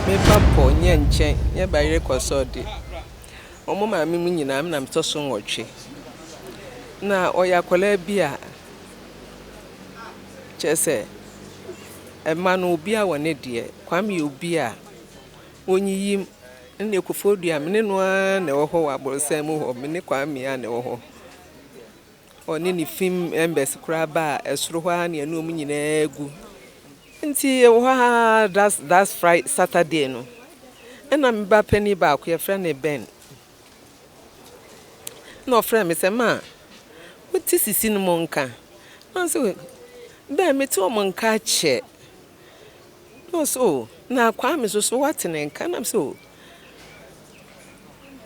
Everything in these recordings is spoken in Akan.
Me ba pɔ nyɛ nkyɛn nyɛ ba yere kɔ sɛ ɔde. Wɔn maame mu nyinaa me na metɔ so nwɔtwe. Na ɔyɛ akwadaa bi a kyerɛ sɛ mma no obiara wɔ ne deɛ. Kwame yɛ obi a ɔnyiyim. Ɛnna Koforidua me ne no ara na ɛwɔ hɔ wɔ aborosan mu hɔ. Me ne Kwame ara na ɛwɔ hɔ. Ɔne ne fim members koraa ba a, ɛsoro hɔ ara na yɛne wɔn nyinaa gu. Nti yɛwɔ hɔ ara that's Friday, Saturday no, ɛna me ba panin baako yɛfrɛ no Ben. Na ɔfrɛ me sɛ, ma, wote sisi no mu nka? Na ɔse, Ben, mete wɔn nka akyɛ. Na ɔse, oh, na Kwame nso so woate ne nka? Na mese, oh,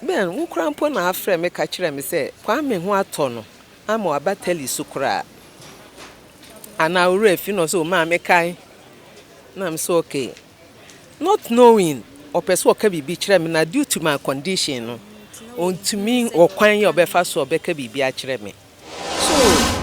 Ben, wo koraa mpo na afrɛ me ka kyerɛ me sɛ Kwame ho atɔ no ama waba tali so koraa. Anaa wo werɛ afi? Na ɔse, oh, maame kae. Na mese, okay. Not knowing, ɔpɛ sɛ ɔka biribi kyerɛ me na due to my condition no, ɔntumi ɔkwan yi a ɔbɛfa so a ɔbɛka biribi akyerɛ me. So.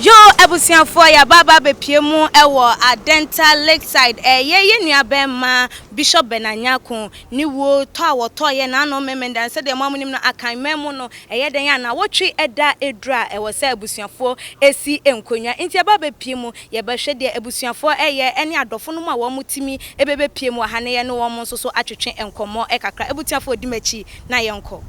Yo abusuafoɔ yɛaba aba abɛpue mu wɔ Adenta Lakeside ɛyɛ yɛn nua bɛɛma Bishop Bernard Nyarko ne wuo tɔ a wɔtɔeɛ n'ano Memenda no sɛdeɛ mo a monim no Akan man mu no ɛyɛ dɛn a nawɔtwe da ɛduru a ɛwɔ sɛ abusuafoɔ si nkonnwa nti yɛba abɛpue mu Yɛbɛhwɛ deɛ abusuafoɔ reyɛ ne adɔfo nom a wɔn tumi bɛbɛpue mu wɔ ha na yɛne wɔn nso so atwetwe nkɔmmɔ kakra. Abusuafoɔ di m'akyi na yɛnkɔ.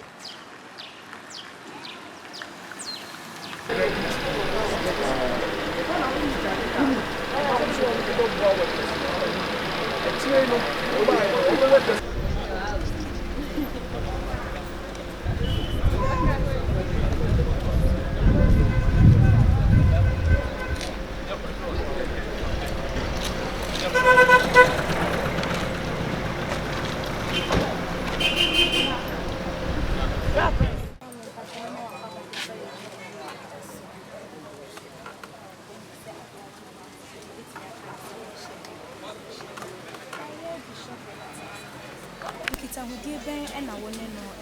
Nkitahodie bɛn na wo ne no wɔ?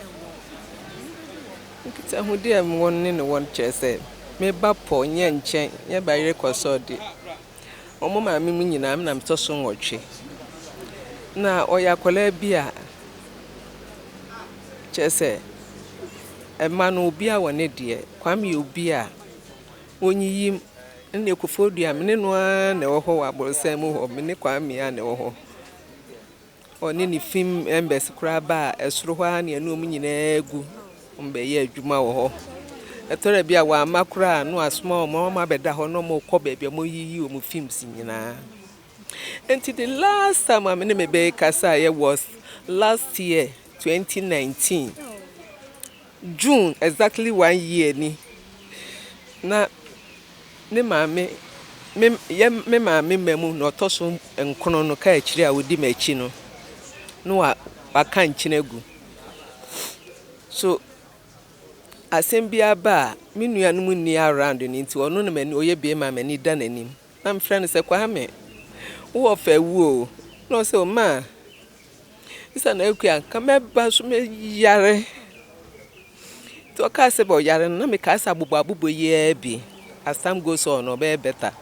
Nkitahodie a mewɔ ne no wɔ no kyerɛ sɛ me ba pɔ nyɛ nkyɛn nyɛ ba yere kɔ sɛ ɔde. Wɔn maame mu nyinaa me na metɔ so nwɔtwe. Na ɔyɛ akwadaa bi a kyerɛ sɛ mma no obiara wɔ ne deɛ. Kwame yɛ obi a ɔnyiyim. Ɛnna Koforidua me ne no ara na ɛwɔ hɔ wɔ aborosan mu hɔ. Me ne Kwame ara na ɛwɔ hɔ. Ɔne ne fim members koraa ba a, ɛsoro hɔ ara na yɛne wɔn nyinaa gu. Wɔbɛyɛ adwuma wɔ hɔ. Ɛtɔ da bi a wɔamma koraa a, na wɔasoma wɔn ma wɔabɛda hɔ na wɔrekɔ baabi a wɔreyiyi wɔn films nyinaa. Nti the last time a me ne me bɛyɛ kasaeɛ was last year, 2019. June, exactly one year ni. Na ne maame, me, yɛ me maame mma mu na ɔtɔ so nkono no ka akyire a ɔdi m'akyi no, na wa, waka nkyene agu. So, asɛm bi aba a, me nuanom nni around no nti, ɔno na m'ani, ɔyɛ beema a m'ani da n'anim. Na mefrɛ no sɛ, Kwame, wo wɔfa awu o. Na ɔsɛ, o ma, Sɛ na akua nka mɛba so mɛyare. Nti ɔkaa sɛ ɔyare no na mekaa sɛ abobɔ abobɔ yi ara bi. As time goes on no ɔbɛyɛ better.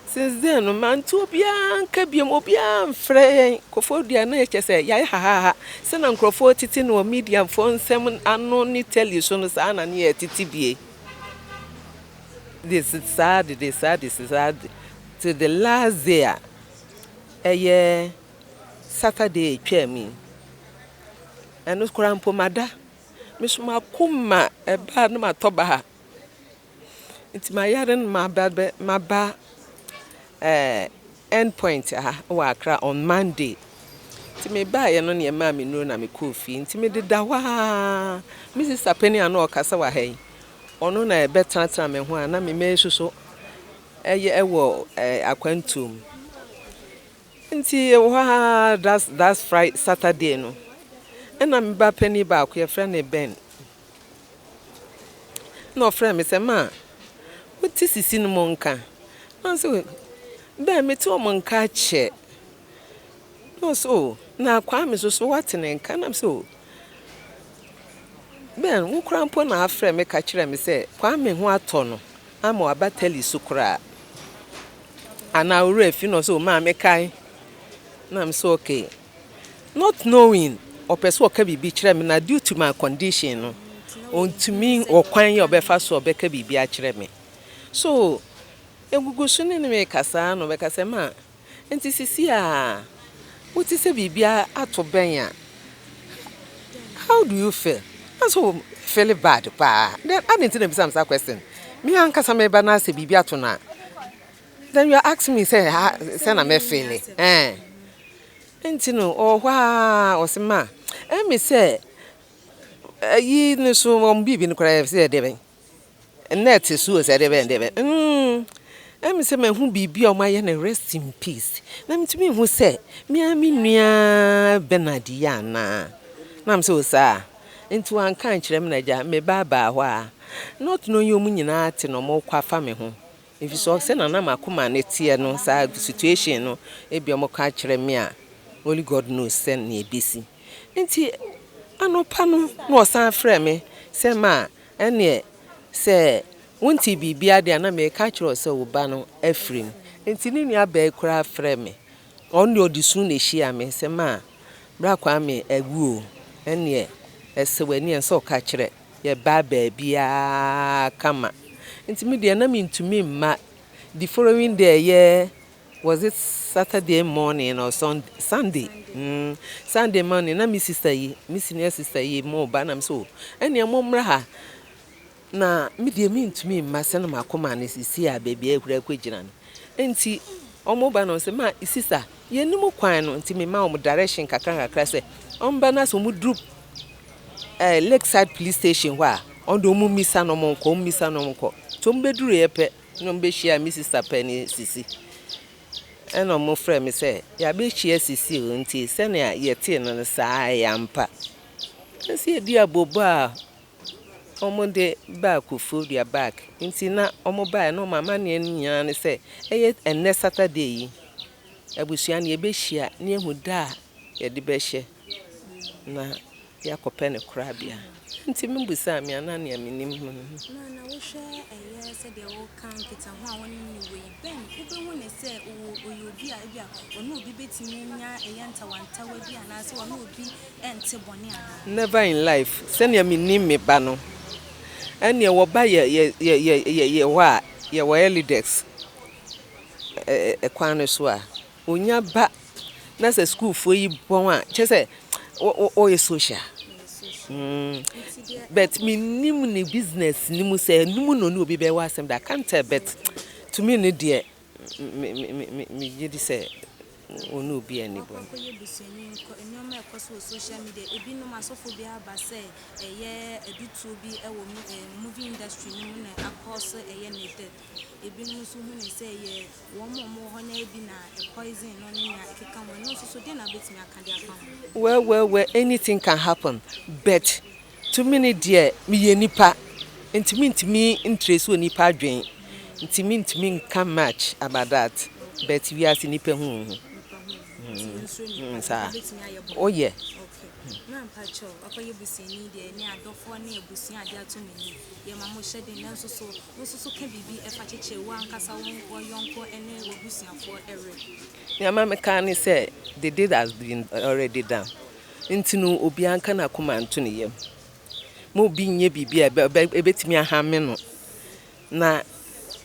Since then no mante obiara nka biom, obiara mfrɛ yɛn. Koforidua na ɛkyɛ sɛ yɛayɛ hahaha. Sɛ na nkurɔfoɔ tete no wɔ mediafoɔ nsɛm ano ne tele so no saa na ne yɛtete bie. De saa de de saa de saa de till the last day a Ɛyɛ Saturday a etwaam yi. Ɛno koraa mpo mada. Me nso m'akoma ɛba a na matɔ baha. Nti mayare no maba bɛ maba ɛɛ End Point ha wɔ Accra on Monday. Nti mebaeɛ no na yɛmaa me nnuro na mekɔɔ fie. Nti mededa hɔ ara. Me sista panin a na ɔkasa wɔ ha yi, ɔno na ɛbɛtenatena me ho a na me mma yi nso so ɛyɛ wɔ akwantuo mu. Nti yɛwɔ hɔ ara that's Friday, Saturday no, ɛna me ba panin baako yɛfrɛ no Ben. Na ɔfrɛ me sɛ, ma wote sisi no mu nka? Na ɔsɛ, Ben, mete wɔn nka akyɛ. Na ɔsɛ, oh, na Kwame so so woate ne nka? Na sɛ, oh, Ben, wo koraa mpo na afrɛ me ka kyerɛ me sɛ Kwame ho atɔ no ama waba tele so koraa. Anaa owura afi? Na ɔsɛ, oh, maame kae. Na me sɛ, okay. Not knowing, ɔpɛ sɛ ɔka biribi kyerɛ me na due to my condition no, ɔntumi ɔkwan yɛ ɔbɛfa so ɔbɛka biribi akyerɛ me. So, egugu so ne me kasa na ɔbɛka sɛ, ma, nti sisi a wote sɛ biribi ato bɛn a, how do you feel? Na so feel bad paa. Then adi nti na bisa me saa question. Me ankasa meba na sɛ biribi ato no a, then you are asking me sɛ ha sɛ na me feel. Nti no ɔwɔ hɔ a ɔsɛ ma ɛmi sɛ ɛyi ne so wɔn biribi no koraa sɛ yɛde bɛn net so sɛ ɛde bɛn de bɛn ɛmi sɛ mahu biribi a wɔn ayɛ no rest in peace na metumi hu sɛ mmea me nua Bernard yi anaa. Na m sɛ o saa nti wanka nkyerɛ me na gya me ba baa hɔ a not knowing wɔn nyinaa te na wɔn kɔ afa me ho efi so sɛ nana makoma ne teɛ no saa situation no ebi wɔn ka kyerɛ me a, only God knows sɛ nea ebesi. Nti anɔpa no na ɔsan frɛ me sɛ, ma ɛneɛ sɛ wonti biribi adeɛ a na meka kyerɛ wo sɛ wo ba no afiri mu. Nti ne nua bɛɛ koraa frɛ me, ɔno deɛ ɔde su na ehyia me sɛ, ma bra Kwame awu o, ɛneɛ ɛsɛ w'ani ɛnsɛ ɔka kyerɛ yɛbaa baabiara kama. Nti me deɛ na mentumi mma. The following day ɛyɛ, was it Saturday morning or Sunday? Sunday morning na me sister yi, me senior sister yi mo ba na me so ɛneɛ mo mmra ha na me deɛ mentumi mma sɛ na makoma ne sisi a baabi a ehura akɔgyina no. Nti ɔmo ba no sɛ, ma sister, yɛnim kwan no nti me ma ɔmo direction kakra kakra sɛ ɔmo ba na sɛ ɔmo duru Lakeside Police Station hɔ a, ɔno de ɔmo misa na ɔmo nkɔ, ɔmo misa na ɔmo nkɔ. Nti ɔmo bɛduru yɛ pɛ na ɔmo bɛhyia me sister pɛ ne sisi. Ɛna ɔmo frɛ me sɛ yɛabɛhyia sisi o, nti sɛnea yɛtee no saa ɛyɛ ampa. Nsi yɛdi abobo a ɔmo de baa Koforidua back. Nti na ɔmo baa na ɔmo amanneɛ no nyinaa ne sɛ ɛyɛ ɛnnɛ Saturday yi abusua no yɛbɛhyia na yɛhu da a yɛde bɛhyɛ na yɛakɔpɛ ne korabea. Nti mebusaa me ana nea menim ho no. Na wohwɛ ɛyɛ sɛdeɛ woka nkitaho a wɔne ne wɔ yi, bɛn wobɛhu ne sɛ ɔyɛ obi a ebi a ɔne obi bɛtumi anya ɛyɛ ntawantawa bi anaasɛ ɔne obi ɛnte bɔne anaa? Never in life. Sɛnea menim me ba no, ɛneɛ wɔba yɛ yɛ yɛ yɛ yɛ yɛ hɔ a yɛwɔ Elidex ɛkwan no so a onya ba na sɛ sukuufoɔ yi bɔn a kyerɛ sɛ ɔyɛ social. But menim ne business ni mu sɛ enum na ɔne obi bɛwɔ asɛm da, I can't tell, but to me ne deɛ me me me me gye di sɛ ɔne obi ani bɔ. Akɔyɛ busuani nkɔ nneɛma a ɛkɔ so wɔ social media, ebinom asɔfo bi aba sɛ ɛyɛ adutuo bi ɛwɔ mu movie industry no mu na akɔ so ɛyɛ ne death. Ebinom nso hu ne sɛ ɛyɛ wɔn a wɔwɔ hɔ na ebi na poison no ne nea ɛkeka ho. Ɛno nso so deɛ na wobɛtumi aka de afa ho? Well, anything can happen, but to me ne deɛ meyɛ nipa nti mentumi ntrace wɔ nipa adwen nti mentumi nka much about that, but wiase nipa hu hu. Saa oyɛ. Na mpakyɛw, akɔyɛ busuani deɛ ne adɔfoɔ ne abusua ade ato m'ani yɛma mo hyɛ den, nanso so wo nso so ka biribi ɛfa kyekyere wo ankasa wo yɔnko ne w'abusuafoɔ ɛwerɛ. Nneɛma meka ne sɛ the deed has been already done, nti no obiara nka n'akoma nto ne yam ma obi nyɛ biribi a ɛbɛtumi ahame no na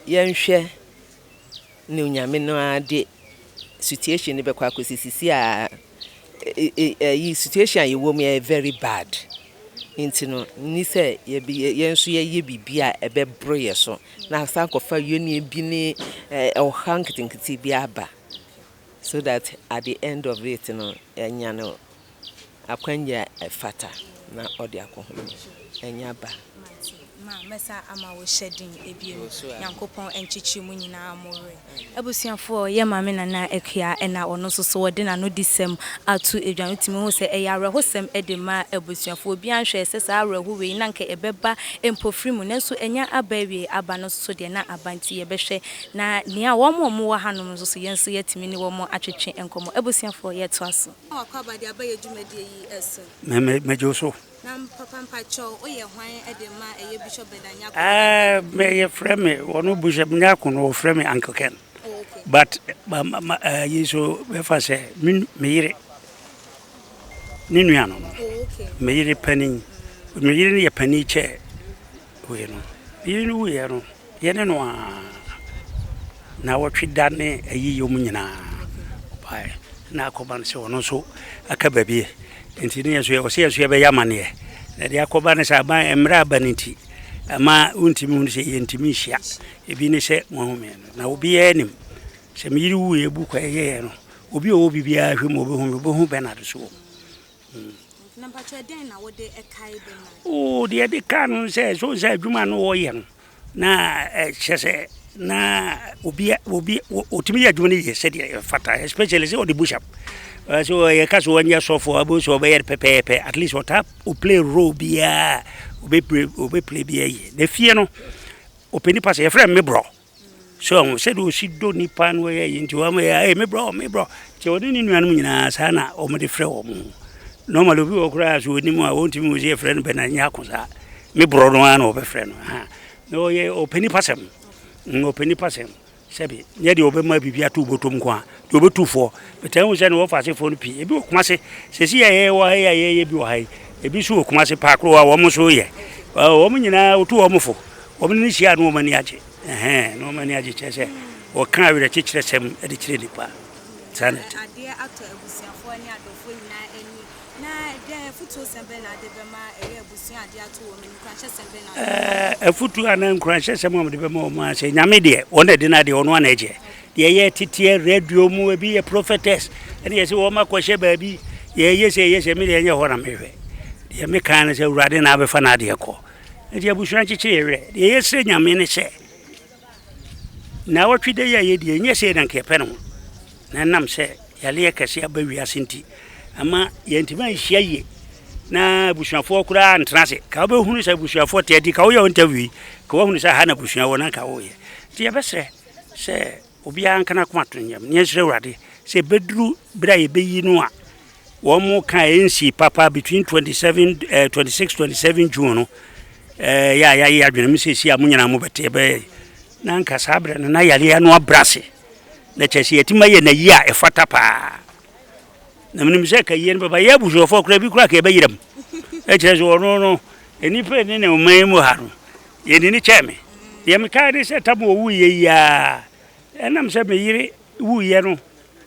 yɛnhwɛ ne Onyame no ara de situation no bɛkɔ akɔsi. Sisi a ɛyi situation a yɛwɔ mu yɛ very bad, nti no ni sɛ yɛn nso yɛyɛ biribi a ɛbɛboro yɛ so na asan kɔfa yɛnua bi ne ɔha nketenkete bi aba so that at the end of it no ɛnya no akwanya a ɛfata na ɔde akɔ ho ɛnya ba. Ma mɛsa ama wo hyɛ den ebiem. Nyankopɔn nkyekye mu nyinaa mo werɛ. Abusuafoɔ, yɛ Maame Nana Akua ɛna ɔno nso so wɔde n'ano di sɛm ato edwa no. Tumi ho sɛ ɛyɛ awerɛhosɛm de ma abusuafoɔ. Obiara nhwɛ sɛ saa awerɛho wei na nka ɛbɛba mpofiri mu, nanso ɛnya aba awie. Aba no nso so deɛ na aba, nti yɛbɛhwɛ na nea wɔn a wɔwɔ hanom nso so, yɛn nso yɛatumi ne wɔn atwetwe nkɔmmɔ. Abusuafoɔ, yɛtoa so. Wakɔ aba de aba yɛ dwumadie yi so. Mɛgye wo so. Na papa, mpakyɛw, woyɛ hwan de ma ɛyɛ Bishop Bernard Nyako? Mɛyɛ frɛ me ɔno Bishop Nyako no, wɔfrɛ me Uncle Ken. Oh, okay. But yi so bɛfa sɛ me yere ne nua no. Oh, okay. Me yere panin, me yere no yɛ panin kyɛ wei no. Me yere no wuyɛ no, yɛne no a na wɔtwe da ne ayi yɛ mu nyinaa ɔbaeɛ na akɔba no sɛ ɔno nso aka baabi, nti ne yɛ nso yɛwɔ sɛ yɛ nso yɛbɛyɛ amanneɛ, na deɛ akɔba no sɛ aban mmerɛ aba no nti ama wontumi hunu sɛ yɛntumi nhyia. Ebi ne sɛ moahu me no na obiara nim sɛ me yere wuyɛ bu kɔ ɛyɛyɛ no, obi a ɔwɔ biribiara hwɛ mu, ɔbɛhu me, ɔbɛhu Bernard so wɔ mu. Na mpakyɛw, dɛn na wode ɛkae Bernard? Oo, deɛ de ka no sɛ so sɛ adwuma no wɔyɛ no na ɛkyɛ sɛ na obi ɔtumi yɛ adwuma no yie sɛdeɛ ɛfata, especially sɛ ɔde bishop so yɛka sɛ ɔnyɛ sɔfo a, wobɛhu sɛ ɔbɛyɛ no pɛpɛɛpɛ. At least ɔta ɔplay role biaa, ɔbɛplay biaa yie. Na fie no, ɔpɛ nipa sɛ yɛfrɛ no me brɔ so ɔho sɛdeɛ ɔsi dɔ nipa no, ɔyɛ yi nti wɔn yɛ ɛyɛ me brɔ, me brɔ, nti ɔne ne nuanom nyinaa saa na wɔde frɛ wɔn ho. Normally obi wɔ koraa so onim a wɔntumi hu sɛ yɛfrɛ no Bernard Nyako saa, me brɔ no ara na wɔbɛfrɛ no ha. Na ɔyɛ ɔpɛ nipa sɛm, ɔpɛ nipa sɛm. Sɛbi nyɛ deɛ ɔbɛma biribi ato bɔtɔm nko a, deɛ ɔbɛtu foɔ bɛtɛ hu sɛ ne wɔfa asefoɔ no pii. Ebi wɔ Kumase sɛsi yɛ yɛwɔ ha yi a yɛyɛ bi wɔ ha yi, ebi nso wɔ Kumase paakoro a wɔn nso yɛ wɔn nyinaa wɔtu wɔn fo. Wɔn ne hyia no, wɔn ani agye, ɛhɛn, na wɔn ani agye kyerɛ sɛ wɔka awerɛkyekyerɛ sɛm de kyerɛ nipa saa na ɛte. Adeɛ atɔ abusuafoɔ ne adɔfoɔ nyinaa ani, na dɛn afutuo sɛm bɛn na ade bɛma ɛyɛ abusua adeɛ ato wɔn ani? Nkuranhyɛ sɛm bɛn na ade bɛma? Afutuo anaa nkuranhyɛ sɛm a wɔde bɛma wɔn a sɛ Nyame deɛ wɔn na ɛde no adeɛ, ɔno ana ɛgyeɛ. Deɛ ɛyɛ teteɛ radio mu, ebi yɛ prophetess, ɛne yɛ sɛ wɔn akɔhyɛ baabi yɛyɛ sɛ yɛyɛ sɛ me deɛ ɛnyɛ hɔ na mehwɛ. Deɛ meka no sɛ Awurade na abɛfa no adeɛ kɔ, nti abusua nkyekyere yɛ werɛ. Deɛ yɛsrɛ Nyame ne sɛ na wɔtwe da yi a yɛdi ɛnyɛ sɛ na nka yɛpɛ no ho, na ɛnam sɛ yaleɛ kɛse aba wiase nti ama yɛntumi anhyia yie na abusuafoɔ koraa ntena ase. Ka wobɛhunu sɛ abusuafoɔ te adi ka woyɛ wo interview yi, ka woahunu sɛ ha na abusua wɔ na nka woyɛ. Nti yɛbɛsrɛ sɛ obiara nka n'akoma to nyam ne yɛnsrɛ Awurade sɛ ɛbɛduru berɛ a yɛbɛyi no a wɔn mo ka ɛnsi papa between 27 26 27 June no yɛ a yɛayɛ adwene mu sɛsi a mo nyinaa mobɛte ɛbɛyɛ na nka saa berɛ no na yareɛ no abrɛ ase, na kyerɛ sɛ yɛtumi ayɛ n'ayi a ɛfata paa. Na menim sɛ ka yie no bɛba yɛ abusuafoɔ koraa bi koraa ka yɛbɛyera mu, ɛkyerɛ sɛ ɔno no nnipa ne ne ɔman mu ha no yɛni ne kyɛɛ me. Deɛ mekae ne sɛ tam ɔwuiɛ yi a, ɛnam sɛ me yere wuyɛ no,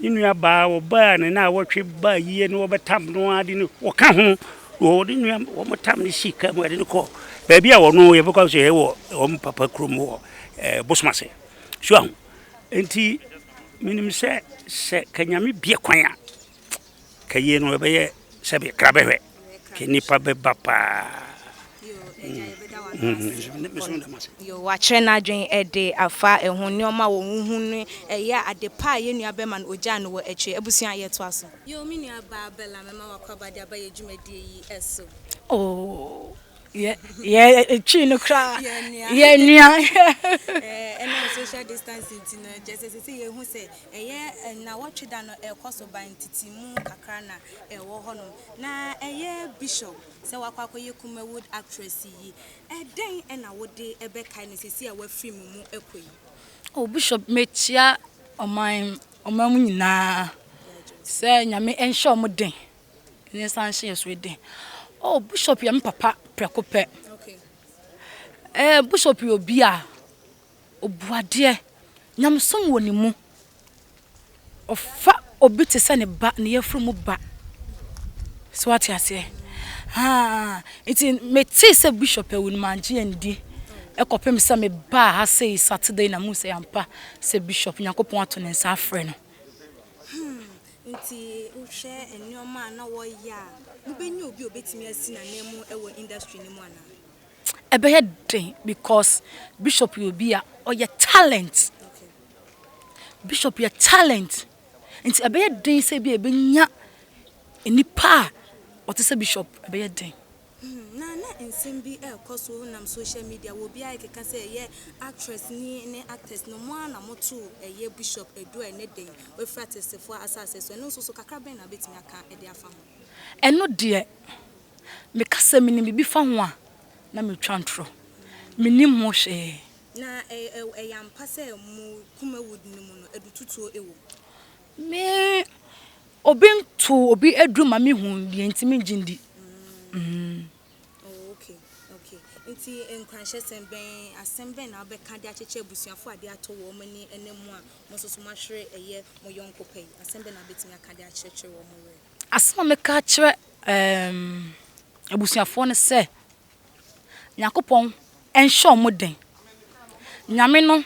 ne nua baa ɔbaa ne na wɔtwe baa yie no, wɔbɛtam no ade no wɔka ho wɔde nua wɔn tam ne si ka mu ɛde no kɔ baabi a wɔno yɛbɛkɔ sɛ ɛwɔ wɔn papa kurom wɔ Bosomase so aho. Nti menim sɛ ka Nyame bie kwan a, ka yie no ɛbɛyɛ sɛbi kra bɛhwɛ ka nipa bɛba paa. Yo, wakyerɛ n'adwene de afa ɛho nneɛma a wɔn hu no ɛyɛ ade pa a yɛn nua bɛma no ogya no wɔ akyire. Abusua, yɛtoa so. Yo, me nua baa Bella, mɛma wakɔ aba de aba yɛ dwumadie yi so. Oh, yɛ twi no koraa yɛ nua. Ɛnam social distancing ti no, kyerɛ sɛ yɛhu sɛ ɛyɛ nnawɔtwe da no ɛkɔ so ban tete mu kakra na ɛwɔ hɔnom. Na ɛyɛ Bishop sɛ wakɔ akɔyɛ Kumawood actress yi, ɛdɛn ɛna wode ɛbɛkae no sɛsi a wafiri mu mu ɛkɔ yi? Oh, Bishop, mekyia ɔman mu nyinaa sɛ Nyame ɛnhyɛ ɔmo den ne nsa nhyɛ yɛ so den. Oh, Bishop yɛ me papa prɛko pɛ. Bishop yɛ obi a obuadeɛ, nyamesom wɔ ne mu. Ɔfa obi te sɛ ne ba, ne yafunu mu ba so, wate aseɛ haa. Nti metee sɛ Bishop awu no, mangye andi ɛkɔpem sɛ mebaa ha sei Saturday na mu sɛ ampa sɛ Bishop, Nyankopɔn ato ne nsa afrɛ no. Nti wohwɛ nneɛma a na wɔyɛ a, mobɛnya obi a obɛtumi asi n'anan mu wɔ industry no mu anaa? Ɛbɛyɛ den because Bishop yɛ obi a ɔyɛ talent. Bishop yɛ talent. Nti ɛbɛyɛ den sɛ ebi a yɛbɛnya nnipa a ɔte sɛ Bishop. Ɛbɛyɛ den. Na na nsɛm bi rekɔ so nam social media wɔ obiara rekeka sɛ ɛyɛ actress ni ne actors no mo ara na motoo ɛyɛ Bishop Adu a ɛnɛ da yi wafiri ateasefoɔ asase so ɛno nso so kakra bɛn na wobɛtumi aka de afa ho? Ɛno deɛ meka sɛ menim biribi fa ho a na metwa ntorɔ. Mennim ho hwee. Na ɛyɛ ampa sɛ mo Kumawood no mu no adutotoɔ wɔ mu? Me, obi ntoo obi aduru ma me hu deɛ nti me ngye ndi. Mm. Oh, okay, okay. Nti nkuranhyɛsɛm bɛn, asɛm bɛn na wobɛka de akyekyɛ abusuafo a ade atɔ wɔn ani ɛnɛ mu a mo nso so moahwere ɛyɛ mo yɔnko pɛ yi? Asɛm bɛn na wobɛtumi aka de akyerɛkyerɛ wɔn werɛ? Asɛm a mɛka akyerɛ ɛɛm abusuafoɔ ne sɛ, Nyankopɔn nhyɛ wɔn den. Nyame no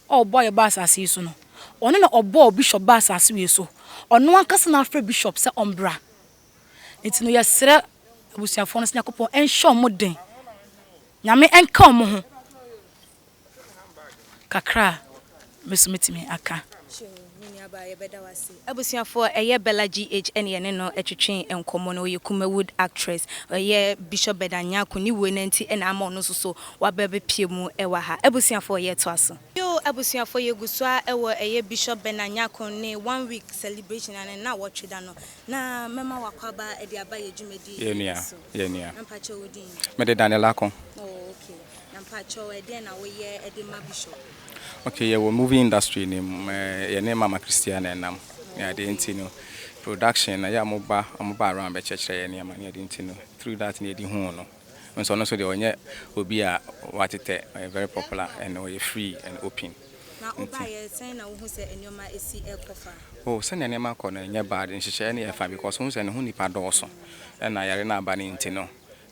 a ɔbɔɔ yɛn baa asase yi so no, ɔno na ɔbɔɔ Bishop baa asase wei so. Ɔno ankasa na afrɛ Bishop sɛ ɔmbra. Nti no yɛsrɛ abusuafoɔ no sɛ Nyankopɔn nhyɛ wɔn den. Nyame nka wɔn ho. Kakra a me nso mɛtumi aka. Kyoo, me nuabaa yɛbɛda wo ase. Abusuafoɔ, ɛyɛ Bella GH ɛne yɛne no twetwee nkɔmmɔ no, ɔyɛ Kumawood actress, ɔyɛ Bishop Bernard Nyarko ne wuo no nti na ama ɔno nso so waba abɛpue mu wɔ ha. Abusuafoɔ yɛtoa so. Yoo abusuafoɔ yɛgu so ara wɔ ɛyɛ Bishop Bernard Nyarko ne one week celebration anaa ne nnawɔtwe da no, na mɛma w'akwaaba de aba yɛ dwumadie Yɛ yi nua, so. yɛ nua. Na mpakyɛw wo din? Mede Daniel Ako. Oh okay, na mpakyɛw ɛdeɛn na woyɛ de ma Bishop? Ok yɛwɔ movie industry no mu yɛne mama Christiana ɛnam ne adeɛ nti no production no yɛ a ɔmo ba ɔmo ba around bɛkyerɛkyerɛ yɛ nneɛma ne adeɛ nti no through that na yɛde huu no nso ɔno nso deɛ ɔnyɛ obi a watetɛ ɔyɛ very popular and ɔyɛ free and open Na nti. wobaeɛ sɛn na wohu sɛ nneɛma ɛsi ɛrekɔ fa? Oh sɛnea nneɛma kɔ no ɛnyɛ bad nhyehyɛeɛ no yɛ fine because wohu sɛ ne ho nnipa dɔɔso ɛna yare no aba no nti no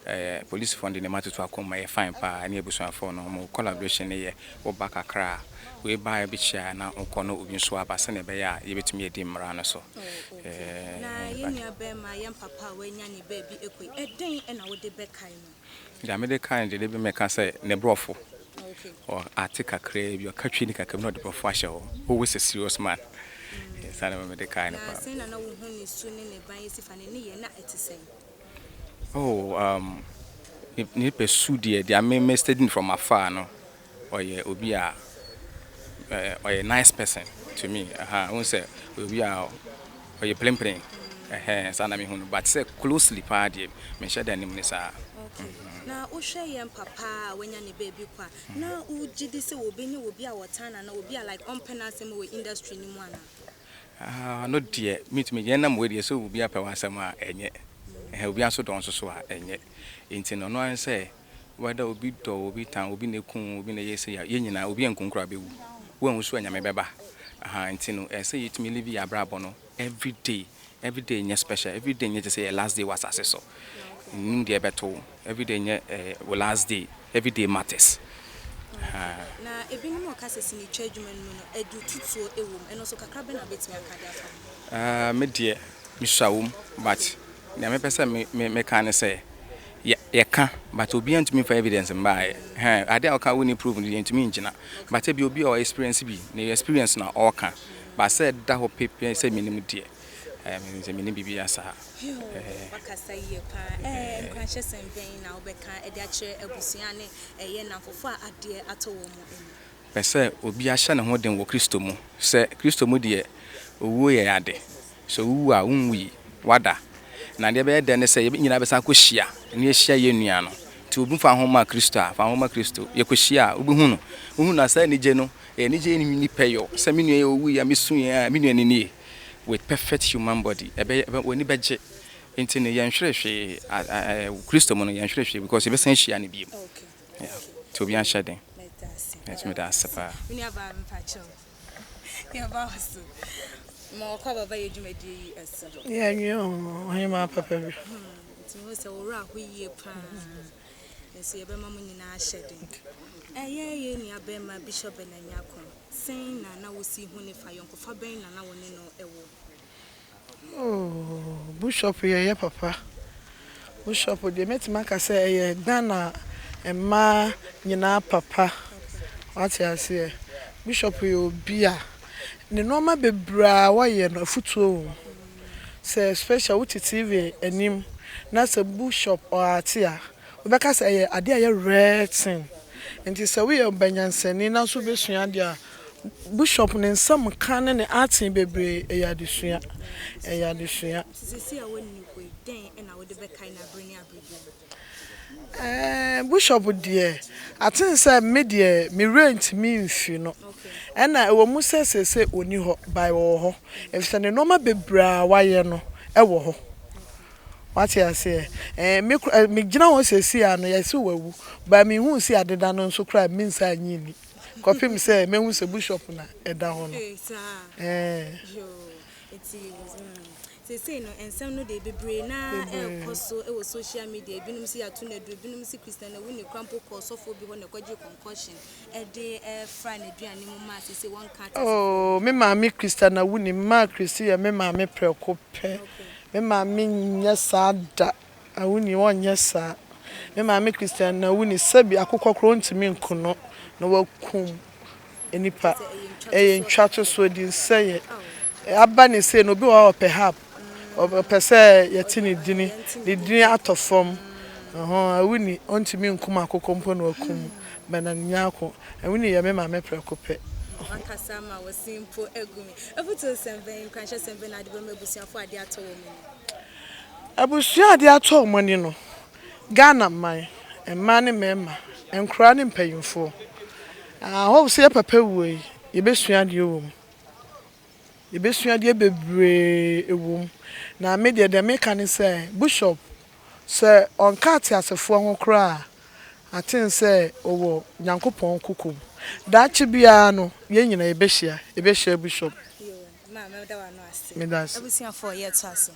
Ɛɛ polisfoɔ no de nneɛma atoto akɔn mu ɛyɛ fine paa ɛne abusuafoɔ no wɔn collaboration no yɛ wo ba kakra a wei ba a bɛkyia a na wo kɔ na obi nso aba sɛdeɛ ɛbɛyɛ a yɛbɛtumi adi mmara no so Oh okay. Na ɛɛ yɛn but. nua barima, yɛn papa a wanya ne baabi kɔ yi, ɛdɛn na wode bɛkae no? Deɛ mede kae no deɛ da bi meka sɛ ne borɔfo Okay. ɔ ate kakraa bi ɔka twi no kakra bi na ɔde borɔfo ahyɛ hɔ always a serious man saa na mede kae no Na paa. sɛn na na wohu ne su ne ne ban si fa ne nneyɛɛ na ɛte sɛn? Oh um ne ne pɛ su deɛ deɛ me me study no from afar no ɔyɛ obi a eh, ɔyɛ nice person to me aha wohu sɛ ɔyɛ obi a ɔyɛ plenplen ɛhɛn saa na mehu no but sɛ closely paa deɛ menhyɛ da nim no saa. Okay, na wohwɛ yɛn papa a wanya ne baabi kɔ a, na wogye di sɛ wɔbɛnya obi a wɔtan no anaa obi a like ɔmpɛ n'asɛm wɔ industry no mu anaa? Ah no deɛ mentumi yɛn nam wei deɛ sɛ obi apɛ w'asɛm a ɛnyɛ ɛhɛn obi nso dɔ wo nso so a ɛnyɛ nti no ɔno ara ne sɛ whether obi dɔ wo obi tan wo obi na ɛku wo obi na ɛyɛ sei a yɛn nyinaa obi anku wo koraa bɛwu woanwu so a Nyame bɛba ahaa nti no ɛsɛ sɛ yɛtumi live yɛn abrabɔ no everyday everyday nyɛ special everyday nyɛ te sɛ yɛ last day wɔ asase so nnim deɛ ɛbɛto wo everyday nyɛ eh, wo last day everyday matters ahaa. Na ebinom a wɔka sɛ sinitwa adwuma no mu no, adutotoɔ wɔ mu. Ɛno nso, kakra bɛn na wobɛtumi aka de afa ho? Ah, me deɛ, mesua wɔ mu, but nea mepɛ sɛ me me meka ne sɛ, yɛ yɛka, but obiara ntumi mfa evidence mmaeɛ. Hɛn, adeɛ a woka a wonni proof no deɛ, yɛntumi ngyina. But ebia obi a ɔ experience bi, ne experience na ɔreka, but sɛ ɛda hɔ pefee sɛ menim deɛ, eh, menim sɛ mennim biribiara saa. Yoo, wakasa yie paa. Ɛɛ, nkuranhyɛsɛm bɛn na wobɛka de akyerɛ abusua ne ɛyɛ nnamfofo a adeɛ atɔ wɔn ani? Pɛ sɛ obiara hyɛ ne ho den wɔ Kristo mu. Sɛ Kristo mu deɛ, owuo yɛ ade. Sɛ wowu a, wonwui, woada. Na deɛ ɛbɛyɛ dɛ ne sɛ yɛn nyinaa bɛsan akɔhyia na yɛahyia yɛn nua no. Nti obi fa ho ma Kristo a, fa ho ma Kristo. Yɛkɔhyia a, wobɛhu no. Wohu no a, saa anigye no, ɛyɛ anigye a ɛnni pɛyɔ. Sɛ me nua yi ɔwuiɛ a, mesuiɛ a, me nua no nie. With perfect human body. Ɛbɛyɛ, ɛbɛ, w'ani bɛgye. Nti no yɛnhwere hwee Kristo mu no yɛnhwere hwee because yɛbɛsan ahyia no biom. Yeah. Nti obiara nhyɛ den. Nti meda ase paa. Me nua baa mepa kyɛw. Yɛba wo so. Ma wɔkɔ ababa yɛ dwumadie yi so. Yɛ nwi o, ɔhemaa papa bi. Nti mehu sɛ wo werɛ aho yie paa. Nso yɛbɛma mo nyinaa ahyɛ den. Ɛyɛ yɛn nua bɛrima Bishop Bernard Nyarko. Sɛn na na wosi hu no fa? Ayɔnkofa bɛn na na wo ne no wɔ? Oh, Bushop yɛ yɛ papa. Bushop deɛ mɛtumi aka sɛ ɛyɛ Ghana mmaa nyinaa papa. Wate aseɛ? Bishop yɛ obi a ne nnoɔma bebree a ɔyɛ no afutuo wɔ mu. Sɛ especially wote TV anim na sɛ Bishop ɔate a, wobɛka sɛ ɛyɛ adeɛ a ɛyɛ rare thing. Nti sɛ woyɛ ɔbanyansani na nso wobɛsua adeɛ a, Bishop ne nsɛm ka ne ne acting bebree ɛyɛ adesua. Ɛyɛ adesua. Nti seesei a wɔnni hɔ yi, dɛn na wode bɛkae no abere ne abere biara? Ɛɛ Bishop deɛ, aten sɛ me deɛ me werɛ ntumi mfi no. Ɛna ɛwɔ mu sɛ seesei ɔnni hɔ, but ɔwɔ hɔ. Efisɛ ne nnoɔma bebree a wayɛ no wɔ hɔ. Wate aseɛ? Ɛɛ me kora, megyina hɔ seesei a no yɛse wawu, but menhuu sɛ adeda no nso koraa mensan nnye nni. Kɔpem sɛ mɛhu sɛ Bishop na ɛda hɔ no. Ɛɛ. Seesei no, nsɛm no deɛ bebree no ara ɛrekɔ so wɔ social media. Ebinom se yɛato no aduro, ebinom se Christian Awuni koraa mpo kɔɔ ɔsɔfoɔ bi hɔ na ɛkɔgyee concoction de fra n'aduane mu maa seesei wɔnka ateasefoɔ. Oh, me maame Christian Awuni, maa Christy yɛ me maame prɛko pɛ. Me maame nyɛ saa da. Awuni, ɔnyɛ saa. Me maame Christian Awuni, sɛbi akokɔ koraa ɔntumi nku no na wakum nnipa. Ɛyɛ ntwatosoɔ di nsɛeɛ. Aba ne sei no, obi wɔ hɔ a ɔpɛ hap, ɔpɛ sɛ yɛte ne dini, ne dini atɔ fam. Ɔhɔn, Awuni, ɔntumi nkum akokɔ mpo na wakum Bernard Nyarko. Awuni yɛ me maame prɛko pɛ. W'ankasa ama wo se mpo agu me. Afotuo nsɛm bɛn, nkuranhyɛsɛm bɛn na wode bɛma abusuafoɔ a adeɛ atɔ wɔn ani? Abusua a adeɛ atɔ wɔn ani no, Ghana man, mmaa ne mmarima, nkoraa ne mpanyinfoɔ, I hope sɛ yɛ papa wuo yi, yɛbɛsua adeɛ wɔ mu. Yɛbɛsua adeɛ bebree wɔ mu. Na me deɛ, deɛ meka ne sɛ, Bishop, sɛ ɔnka ateasefoɔ ho koraa a, aten sɛ ɔwɔ Nyankopɔn kokom. Daakye biara no, yɛn nyinaa yɛbɛhyia, yɛbɛhyia Bishop. Ma mɛda w'ano ase. Meda ase. Abusuafoɔ yɛtoa so.